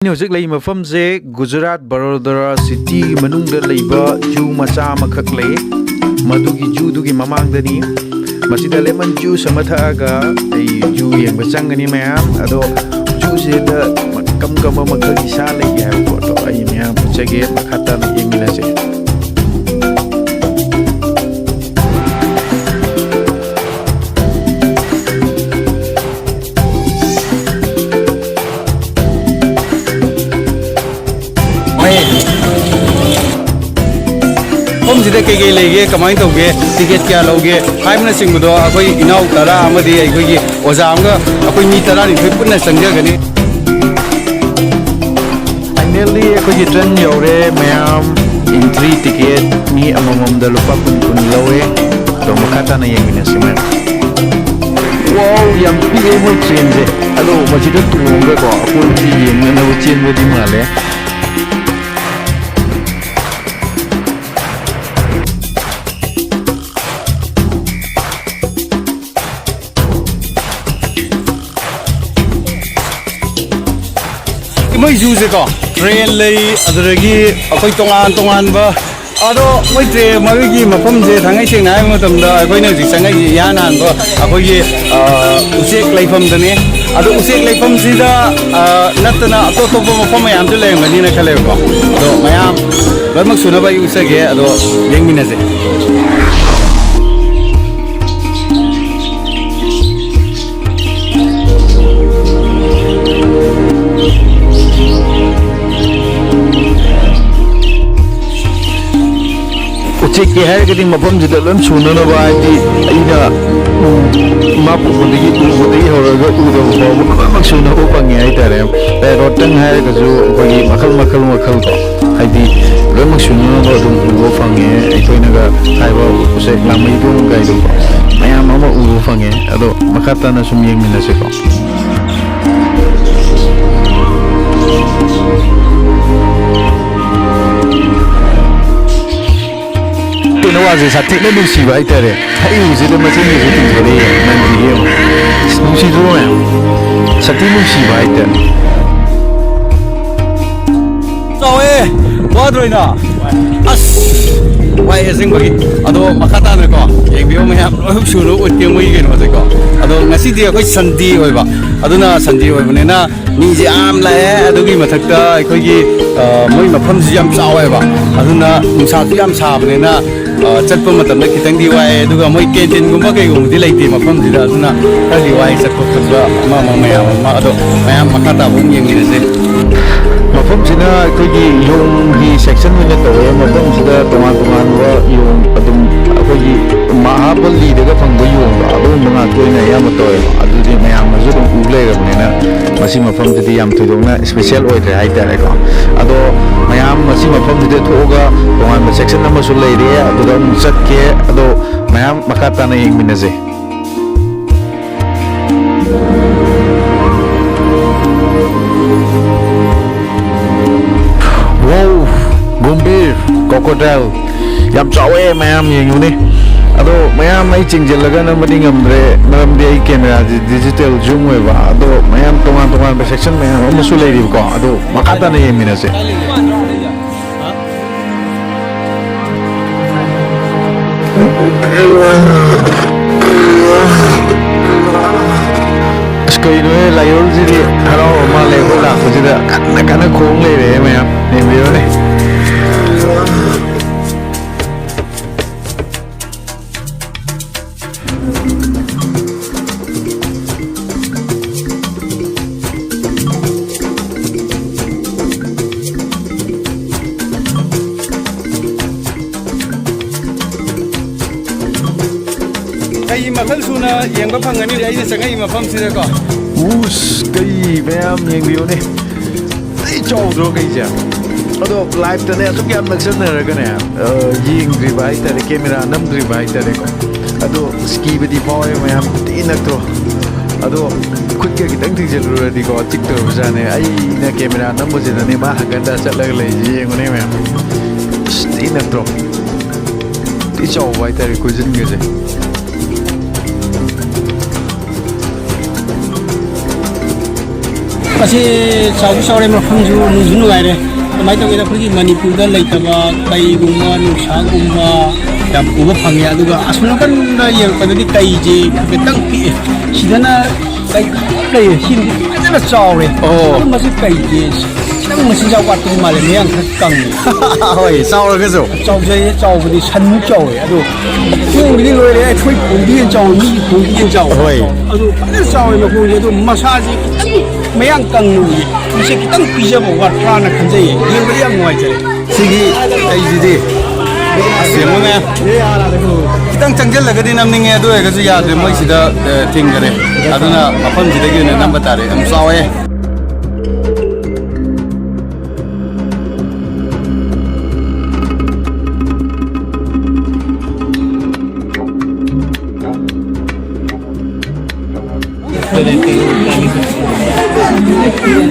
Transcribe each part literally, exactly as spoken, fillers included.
ꯑꯩꯅ ꯍꯧꯖꯤꯛ ꯂꯩꯔꯤꯕ ꯃꯐꯝꯁꯦ ꯒꯨꯖꯔꯥꯠ ꯕꯔꯣꯗꯔꯥ ꯁꯤꯇꯤꯒꯤ ꯃꯅꯨꯡꯗ ꯂꯩꯕ ꯖꯨ ꯃꯆꯥ ꯑꯃꯈꯛ ꯂꯩ꯫ ꯃꯗꯨꯒꯤ ꯖꯨꯗꯨꯒꯤ ꯃꯃꯥꯡꯗꯅꯤ꯫ ꯃꯁꯤꯗ ꯂꯦꯃꯟ ꯖꯨꯁ ꯑꯃ ꯊꯛꯑꯒ ꯑꯩ ꯖꯨ ꯌꯦꯡꯕ ꯆꯪꯒꯅꯤ ꯃꯌꯥꯝ꯫ ꯑꯗꯣ ꯖꯨꯁꯤꯗ ꯀꯝ ꯀꯝꯕ ꯃꯈꯜꯒꯤ ꯁꯥ ꯂꯩꯒꯦ ꯍꯥꯏꯕ ꯄꯣꯠꯇꯣ ꯑꯩ ꯃꯌꯥꯝ ꯎꯠꯆꯒꯦ꯫ ꯃꯈꯥ ꯇꯥꯅ ꯌꯦꯡꯃꯤꯟꯅꯁꯦ꯫ ꯃꯐꯝꯁꯤꯗ ꯀꯩꯀꯩ ꯂꯩꯒꯦ, ꯀꯃꯥꯏꯅ ꯇꯧꯒꯦ, ꯇꯤꯀꯦꯠ ꯀꯌꯥ ꯂꯧꯒꯦ ꯍꯥꯏꯕꯅꯆꯤꯡꯕꯗꯣ ꯑꯩꯈꯣꯏ ꯏꯅꯥꯎ ꯇꯔꯥ ꯑꯃꯗꯤ ꯑꯩꯈꯣꯏꯒꯤ ꯑꯣꯖꯥ ꯑꯃꯒ ꯑꯩꯈꯣꯏ ꯃꯤ ꯇꯔꯥꯅꯤꯊꯣꯏ ꯄꯨꯟꯅ ꯆꯪꯖꯒꯅꯤ꯫ Finally ꯑꯩꯈꯣꯏꯒꯤ ꯇ꯭ꯔꯦꯟ ꯌꯧꯔꯦ ꯃꯌꯥꯝ꯫ Entry ticket ꯃꯤ ꯑꯃꯃꯝꯗ ꯂꯨꯄꯥ ꯀꯨꯟ ꯀꯨꯟ ꯂꯧꯋꯦ꯫ ꯑꯗꯣ ꯃꯈꯥ ꯇꯥꯅ ꯌꯦꯡꯃꯤꯟꯅꯁꯤ ꯃꯌꯥꯝ꯫ ꯋꯥꯎ, ꯌꯥꯝ ꯄꯤꯛꯑꯦ ꯃꯣꯏ ꯇ꯭ꯔꯦꯟꯁꯦ꯫ ꯑꯗꯣ ꯃꯁꯤꯗ ꯇꯣꯡꯉꯒꯀꯣ ꯑꯀꯣꯏꯕꯁꯤ ꯌꯦꯡꯅꯅꯕ ꯆꯦꯟꯕꯗꯤ ꯃꯥꯜꯂꯦ꯫ ꯃꯣꯏ ꯖꯨꯁꯦꯀꯣ, ꯇ꯭ꯔꯦꯟ ꯂꯩ, ꯑꯗꯨꯗꯒꯤ ꯑꯩꯈꯣꯏ ꯇꯣꯉꯥꯟ ꯇꯣꯉꯥꯟꯕ, ꯑꯗꯣ ꯃꯣꯏ ꯇ꯭ꯔꯦꯟ ꯃꯣꯏꯒꯤ ꯃꯐꯝꯁꯦ ꯊꯥꯡꯉꯩ ꯁꯦꯡꯅ ꯍꯥꯏꯕ ꯃꯇꯝꯗ ꯑꯩꯈꯣꯏꯅ ꯍꯧꯖꯤꯛ ꯆꯪꯉꯛꯏꯁꯦ ꯏꯍꯥꯟ ꯍꯥꯟꯕ ꯑꯩꯈꯣꯏꯒꯤ, ꯑ, ꯎꯆꯦꯛ ꯂꯩꯐꯝꯗꯅꯤ꯫ ꯑꯗꯣ ꯎꯆꯦꯛ ꯂꯩꯐꯝꯁꯤꯗ, ꯑ, ꯅꯠꯇꯅ ꯑꯇꯣꯞ ꯑꯇꯣꯞꯄ ꯃꯐꯝ ꯃꯌꯥꯝꯁꯨ ꯂꯩꯔꯝꯒꯅꯤꯅ ꯈꯜꯂꯦꯕꯀꯣ꯫ ꯑꯗꯣ ꯃꯌꯥꯝ ꯂꯣꯏꯅꯃꯛ ꯁꯨꯅꯕ ꯑꯩ ꯎꯠꯆꯒꯦ꯫ ꯑꯗꯣ ꯌꯦꯡꯃꯤꯟꯅꯁꯦ꯫ ꯎꯆꯦꯛꯀꯤ ꯍꯥꯏꯔꯒꯗꯤ ꯃꯐꯝꯁꯤꯗ ꯂꯣꯏ ꯁꯨꯅꯅꯕ, ꯍꯥꯏꯗꯤ ꯑꯩꯅ, ꯎꯝ, ꯏꯃꯥ ꯄꯣꯛꯄꯗꯒꯤ ꯎꯕꯗꯒꯤ ꯍꯧꯔꯒ ꯎꯗꯕ ꯐꯥꯎꯕ ꯂꯣꯏꯅꯃꯛ ꯁꯨꯅꯕ ꯐꯪꯉꯦ ꯍꯥꯏꯇꯥꯔꯦ꯫ ꯄꯦꯔꯣꯠꯇꯪ ꯍꯥꯏꯔꯒꯁꯨ ꯑꯩꯈꯣꯏꯒꯤ ꯃꯈꯜ ꯃꯈꯜ ꯃꯈꯜ ꯀꯣ, ꯍꯥꯏꯗꯤ ꯂꯣꯏꯅꯃꯛ ꯁꯨꯅꯅꯕ ꯑꯗꯨꯝ ꯎꯕ ꯐꯪꯉꯦ꯫ ꯑꯩꯈꯣꯏꯅꯒ ꯍꯥꯏꯕ ꯎꯆꯦꯛ ꯂꯥꯃꯩꯗꯣꯡ ꯀꯥꯏꯗꯣꯀꯣ, ꯃꯌꯥꯝ ꯑꯃ ꯎꯕ ꯐꯪꯉꯦ꯫ ꯑꯗꯣ ꯃꯈꯥ ꯇꯥꯅ ꯁꯨꯝ ꯌꯦꯡꯃꯤꯟꯅꯁꯤꯀꯣ꯫ ꯇꯦꯅꯋꯥꯁꯦ ꯁꯥꯊꯤꯅ ꯅꯨꯡꯁꯤꯕ ꯍꯥꯏꯇꯥꯔꯦ꯫ ꯍꯩ ꯎꯕꯁꯤꯗ ꯃꯆꯤꯟꯒꯁꯦ ꯇꯤꯡꯊꯣꯔꯛꯑꯦ꯫ ꯅꯪꯗꯤ ꯌꯦꯡꯉꯨ꯫ ꯑꯁ, ꯅꯨꯡꯁꯤꯗ꯭ꯔꯣ ꯃꯌꯥꯝ? ꯁꯥꯊꯤ ꯅꯨꯡꯁꯤꯕ ꯍꯥꯏꯇꯥꯔꯦ꯫ ꯅꯠꯇ꯭ꯔꯣ ꯏꯅꯥꯎ? ꯑꯁ, ꯋꯥꯏ ꯑꯁꯦꯡꯕꯒꯤ꯫ ꯑꯗꯣ ꯃꯈꯥ ꯇꯥꯅꯀꯣ, ꯌꯦꯡꯕꯤꯌꯣ ꯃꯌꯥꯝ, ꯂꯣꯏ ꯁꯨꯅ ꯎꯠꯀꯦ ꯃꯣꯏꯒꯤ ꯀꯩꯅꯣꯁꯦꯀꯣ꯫ ꯑꯗꯣ ꯉꯁꯤꯗꯤ ꯑꯩꯈꯣꯏ ꯁꯟꯗꯦ ꯑꯣꯏꯕ, ꯑꯗꯨꯅ ꯁꯟꯗꯦ ꯑꯣꯏꯕꯅꯤꯅ ꯃꯤꯁꯦ ꯌꯥꯝ ꯂꯥꯛꯑꯦ꯫ ꯑꯗꯨꯒꯤ ꯃꯊꯛꯇ ꯑꯩꯈꯣꯏꯒꯤ, ꯑ, ꯃꯣꯏ ꯃꯐꯝꯁꯤꯁꯨ ꯌꯥꯝ ꯆꯥꯎꯋꯦꯕ, ꯑꯗꯨꯅ ꯅꯨꯡꯁꯥꯁꯨ ꯌꯥꯝ ꯁꯥꯕꯅꯤꯅ, ꯑ, ꯆꯠꯄ ꯃꯇꯝꯗ ꯈꯤꯇꯪꯗꯤ ꯋꯥꯏꯑꯦ꯫ ꯑꯗꯨꯒ ꯃꯣꯏ ꯀꯦꯟꯇꯤꯟꯒꯨꯝꯕ ꯀꯩꯒꯨꯝꯕꯗꯤ ꯂꯩꯇꯦ ꯃꯐꯝꯁꯤꯗ, ꯑꯗꯨꯅ ꯈꯔꯗꯤ ꯋꯥꯏ ꯆꯠꯄ ꯈꯣꯠꯄ ꯑꯃ ꯑꯃ ꯃꯌꯥꯝ ꯑꯃ꯫ ꯑꯗꯣ ꯃꯌꯥꯝ ꯃꯈꯥ ꯇꯥꯕ ꯑꯃꯨꯛ ꯌꯦꯡꯃꯤꯟꯅꯁꯦ꯫ ꯃꯐꯝꯁꯤꯅ ꯑꯩꯈꯣꯏꯒꯤ ꯌꯣꯡꯒꯤ ꯁꯦꯛꯁꯟ ꯑꯣꯏꯅ ꯇꯧꯋꯦ꯫ ꯃꯐꯝꯁꯤꯗ ꯇꯣꯉꯥꯟ ꯇꯣꯉꯥꯟꯕ ꯌꯣꯡ, ꯑꯗꯨꯝ ꯑꯩꯈꯣꯏꯒꯤ ꯃꯍꯥꯕꯂꯤꯗꯒ ꯐꯪꯕ ꯌꯣꯡꯗꯣ, ꯑꯗꯨꯒꯨꯝꯕ ꯉꯥꯛꯇ ꯑꯣꯏꯅ ꯑꯌꯥꯝꯕ ꯇꯧꯋꯦꯕ꯫ ꯑꯗꯨꯗꯤ ꯃꯌꯥꯝꯅꯁꯨ ꯑꯗꯨꯝ ꯎ ꯂꯩꯔꯕꯅꯤꯅ, ꯃꯁꯤ ꯃꯐꯝꯗꯗꯤ ꯌꯥꯝ ꯊꯣꯏꯗꯣꯛꯅ ꯏꯁꯄꯤꯁꯦꯜ ꯑꯣꯏꯗ꯭ꯔꯦ ꯍꯥꯏꯇꯥꯔꯦꯀꯣ꯫ ꯑꯗꯣ ꯃꯌꯥꯝ ꯃꯁꯤ ꯃꯐꯝꯁꯤꯗ ꯊꯣꯛꯑꯒ ꯇꯣꯉꯥꯟꯕ ꯁꯦꯛꯁꯟ ꯑꯃꯁꯨ ꯂꯩꯔꯦ, ꯑꯗꯨꯗ ꯑꯃꯨꯛ ꯆꯠꯀꯦ꯫ ꯑꯗꯣ ꯃꯌꯥꯝ ꯃꯈꯥ ꯇꯥꯅ ꯌꯦꯡꯃꯤꯟꯅꯁꯦ꯫ ꯋꯥꯎ, ꯒꯨꯝꯕꯤꯔ, ꯀ꯭ꯔꯣꯀꯣꯗꯥꯏꯜ꯫ ꯌꯥꯝ ꯆꯥꯎꯋꯦ ꯃꯌꯥꯝ, ꯌꯦꯡꯉꯨꯅꯦ꯫ ꯑꯗꯣ ꯃꯌꯥꯝ, ꯑꯩ ꯆꯤꯡꯁꯤꯜꯂꯒ ꯅꯝꯕꯗꯤ ꯉꯝꯗ꯭ꯔꯦ, ꯃꯔꯝꯗꯤ ꯑꯩ ꯀꯦꯃꯦꯔꯥꯁꯤ ꯗꯤꯖꯤꯇꯦꯜ ꯖꯨꯝ ꯑꯣꯏꯕ꯫ ꯑꯗꯣ ꯃꯌꯥꯝ ꯇꯣꯉꯥꯟ ꯇꯣꯉꯥꯟꯕ ꯁꯦꯛꯁꯟ ꯃꯌꯥꯝ ꯑꯃꯁꯨ ꯂꯩꯔꯤꯕꯀꯣ, ꯑꯗꯣ ꯃꯈꯥ ꯇꯥꯅ ꯌꯦꯡꯃꯤꯟꯅꯁꯦ꯫ ꯑꯁ, ꯀꯩꯅꯣꯍꯦ, ꯂꯥꯏꯑꯣꯜꯁꯤꯗꯤ ꯍꯔꯥꯎꯕ ꯃꯥꯜꯂꯦ꯫ ꯑꯩꯈꯣꯏ ꯂꯥꯛꯄꯁꯤꯗ ꯀꯟꯅ ꯀꯟꯅ ꯈꯣꯡ ꯂꯩꯔꯦ ꯃꯌꯥꯝ, ꯌꯦꯡꯕꯤꯔꯣꯅꯦ꯫ ꯀꯩ ꯃꯈꯜ ꯁꯨꯅ ꯌꯦꯡꯕ ꯐꯪꯒꯅꯤ ꯑꯩꯅ ꯆꯪꯉꯛꯏ ꯃꯐꯝꯁꯤꯗꯀꯣ? ꯎꯁ, ꯀꯩ ꯃꯌꯥꯝ ꯌꯦꯡꯕꯤꯌꯨꯅꯦ꯫ ꯑꯩ ꯆꯥꯎꯗ꯭ꯔꯣ ꯀꯩꯁꯦ? ꯑꯗꯣ ꯂꯥꯏꯞꯇꯅꯦ ꯑꯁꯨꯛ ꯌꯥꯝ ꯅꯛꯁꯟꯅꯔꯒꯅꯦ, ꯑ, ꯌꯦꯡꯗ꯭ꯔꯤꯕ ꯍꯥꯏꯇꯥꯔꯦ, ꯀꯦꯃꯦꯔꯥ ꯅꯝꯗ꯭ꯔꯤꯕ ꯍꯥꯏꯇꯥꯔꯦꯀꯣ꯫ ꯑꯗꯣ ꯀꯤꯕꯗꯤ ꯐꯥꯎꯋꯦ ꯃꯌꯥꯝ, ꯊꯤ ꯅꯛꯇ꯭ꯔꯣ? ꯑꯗꯣ ꯈꯨꯠꯀ ꯈꯤꯇꯪ ꯊꯤꯡꯖꯤꯜꯂꯨꯔꯗꯤꯀꯣ, ꯆꯤꯛꯇꯧꯔꯕꯖꯥꯠꯅꯦ꯫ ꯑꯩꯅ ꯀꯦꯃꯦꯔꯥ ꯅꯝꯕꯁꯤꯗꯅꯦ ꯃꯥ ꯍꯪꯒꯟꯗ ꯆꯠꯂꯒ ꯂꯩꯔꯤꯁꯦ, ꯌꯦꯡꯉꯨꯅꯦ ꯃꯌꯥꯝ꯫ ꯑꯁ, ꯊꯤ ꯅꯛꯇ꯭ꯔꯣ? ꯊꯤ ꯆꯥꯎꯕ ꯍꯥꯏꯇꯥꯔꯦ ꯈꯨꯖꯤꯟꯒꯁꯦ꯫ ꯃꯁꯤ ꯆꯥꯎꯁꯨ ꯆꯥꯎꯔꯦ, ꯃꯐꯝꯁꯨ ꯅꯨꯡꯁꯨ ꯅꯨꯡꯉꯥꯏꯔꯦ꯫ ꯀꯃꯥꯏꯅ ꯇꯧꯒꯦꯗ, ꯑꯩꯈꯣꯏꯒꯤ ꯃꯅꯤꯄꯨꯔꯗ ꯂꯩꯇꯕ ꯀꯩꯒꯨꯝꯕ, ꯅꯨꯡꯁꯥꯒꯨꯝꯕ ꯌꯥꯝ ꯎꯕ ꯐꯪꯉꯦ꯫ ꯑꯗꯨꯒ ꯑꯁꯣꯝ ꯅꯥꯀꯟꯗ ꯌꯦꯡꯉꯛꯄꯗꯗꯤ ꯀꯩꯁꯦ ꯈꯤꯇꯪ ꯄꯤꯛꯑꯦ, ꯁꯤꯗꯅ ꯀꯩ ꯂꯩꯌꯦ꯫ ꯁꯤꯗꯤ ꯐꯖꯅ ꯆꯥꯎꯔꯦ꯫ ꯑꯣ꯫ ꯑꯗꯨ ꯃꯁꯤ ꯀꯩꯁꯦ ꯈꯤꯇꯪ ꯃꯆꯤꯟꯖꯥꯛ ꯋꯥꯠꯄꯗꯤ ꯃꯥꯜꯂꯦ, ꯃꯌꯥꯡ ꯈꯔ ꯀꯪꯉꯦ꯫ ꯍꯣꯏ, ꯆꯥꯎꯔꯒꯁꯨ꯫ ꯆꯥꯎꯖꯩꯌꯦ, ꯆꯥꯎꯕꯗꯤ ꯁꯟꯃꯨꯛ ꯆꯥꯎꯋꯦ꯫ ꯑꯗꯣ ꯈꯣꯡꯒꯤꯗꯤ ꯂꯣꯏꯔꯦ, ꯑꯩꯈꯣꯏ ꯈꯣꯡꯗꯤ ꯍꯦꯟꯅ ꯆꯥꯎꯋꯦ, ꯃꯤꯒꯤ ꯈꯣꯡꯗꯤ ꯍꯦꯟꯅ ꯆꯥꯎꯋꯦ꯫ ꯍꯣꯏ꯫ ꯑꯗꯨ ꯐꯖꯅ ꯆꯥꯎꯋꯦ ꯃꯈꯣꯡꯁꯦ꯫ ꯑꯗꯣ ꯃꯁꯥꯁꯦ ꯈꯤꯇꯪ ꯃꯌꯥꯡ ꯀꯪꯅ ꯎꯏꯌꯦ꯫ ꯃꯁꯤ ꯈꯤꯇꯪ ꯄꯤꯖꯕ ꯋꯥꯠꯄ꯭ꯔꯥꯅ ꯈꯟꯖꯩꯌꯦ꯫ ꯌꯦꯡꯕꯗꯤ ꯌꯥꯝ ꯅꯨꯡꯉꯥꯏꯖꯔꯦ꯫ ꯁꯤꯒꯤ ꯀꯩꯁꯤꯗꯤ ꯑꯁ, ꯌꯦꯡꯉꯨꯅꯦ꯫ ꯈꯤꯇꯪ ꯆꯪꯁꯤꯜꯂꯒꯗꯤ ꯅꯝꯅꯤꯡꯉꯦ, ꯑꯗꯨ ꯑꯣꯏꯔꯒꯁꯨ ꯌꯥꯗ꯭ꯔꯦ, ꯃꯣꯏꯁꯤꯗ, ꯑ, ꯊꯤꯡꯈꯔꯦ꯫ ꯑꯗꯨꯅ ꯃꯐꯝꯁꯤꯗꯒꯤ ꯑꯣꯏꯅ ꯅꯝꯕ ꯇꯥꯔꯦ꯫ ꯌꯥꯝ ꯆꯥꯎꯋꯦ꯫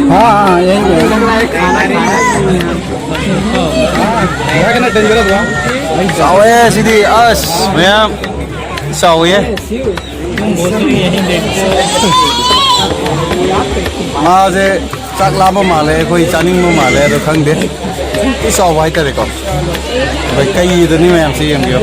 हाँ, हाँ, यही है। ꯆꯥꯎꯋꯦ ꯁꯤꯗꯤ, ꯑꯁ, ꯃꯌꯥꯝ ꯆꯥꯎꯋꯦ꯫ ꯃꯥꯁꯦ ꯆꯥꯛ ꯂꯥꯝꯕ ꯃꯥꯜꯂꯦ, ꯑꯩꯈꯣꯏ ꯆꯥꯅꯤꯡꯕ ꯃꯥꯜꯂꯦ, ꯑꯗꯣ ꯈꯪꯗꯦ꯫ ꯊꯤ ꯆꯥꯎꯕ ꯍꯥꯏꯇꯥꯔꯦꯀꯣ꯫ ꯑꯩꯈꯣꯏ ꯀꯩꯗꯅꯤ ꯃꯌꯥꯝꯁꯦ ꯌꯦꯡꯕꯤꯌꯣ꯫